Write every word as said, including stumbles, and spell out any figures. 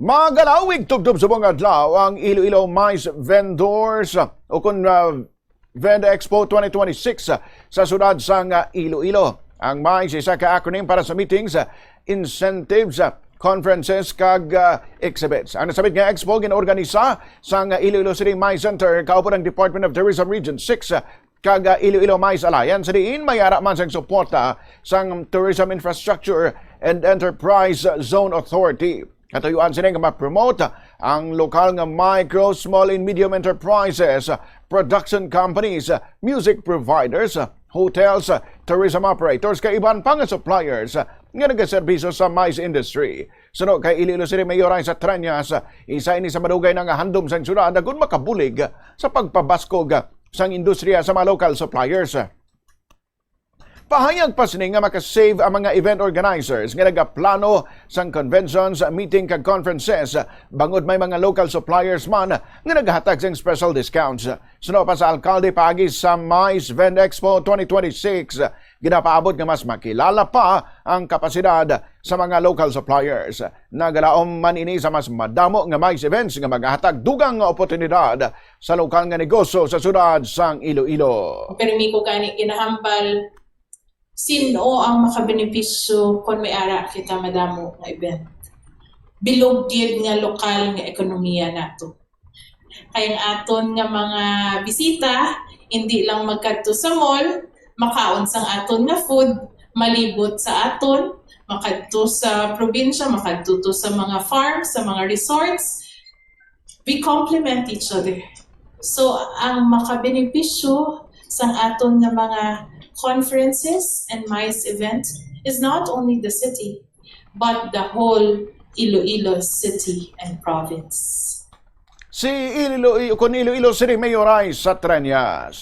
Magalawig tubtob subong adlaw ang Iloilo Mais Vendors, o kun, ah, Vend Expo twenty twenty-six, ah, sa siyudad sang, ah, Iloilo. Ang mais isa ka acronym para sa meetings, ah, incentives, ah, conferences, kag, ah, exhibits. Ang nasabit nga expo gin-organisa sang, ah, Iloilo City Mais Center kaupod ang Department of Tourism Region six, ah, kag, ah, Iloilo Mais Alliance, diin may ara man sang suporta sang Tourism Infrastructure and Enterprise Zone Authority. Katuyuan sini nga ma-promote ang lokal nga micro, small, and medium enterprises, production companies, music providers, hotels, tourism operators, kag iban pa nga suppliers nga nagaserbisyo sa mais industry. Suno kay Iloilo City Mayor Raisa Treñas, isa ini sa madugay na nga handom sang syudad agud makabulig sa pagpabaskog sang industriya sa mga local suppliers. Pahayag pa sini nga makasave ang mga event organizers nga nagaplano sang conventions, meeting, kag conferences, bangod may mga local suppliers man nga nagahatag sang special discounts. Suno pa sa alkalde, paagi sa Mais Vend Expo twenty twenty-six, ginapaabot nga mas makilala pa ang kapasidad sa mga local suppliers. Nagalaom man ini sa mas madamo nga mais events nga magahatag dugang nga oportunidad sa lokal nga negosyo sa siyudad sang Iloilo. Pero mi ko gani ginahambal, sin-o ang makabenepisyo kon may ara kita madamo nga event? Bilog gid nga lokal nga ekonomiya nato. Kay ang aton nga mga bisita, hindi lang magkadto sa mall, makaon sang aton nga food, malibot sa aton, makadto sa probinsya, makadto to sa mga farms, sa mga resorts. We complement each other. So, ang makabenepisyo sang aton nga mga conferences and mais event is not only the city, but the whole Iloilo City and Province. Si Iloilo, kun Iloilo City Mayor Raisa Treñas.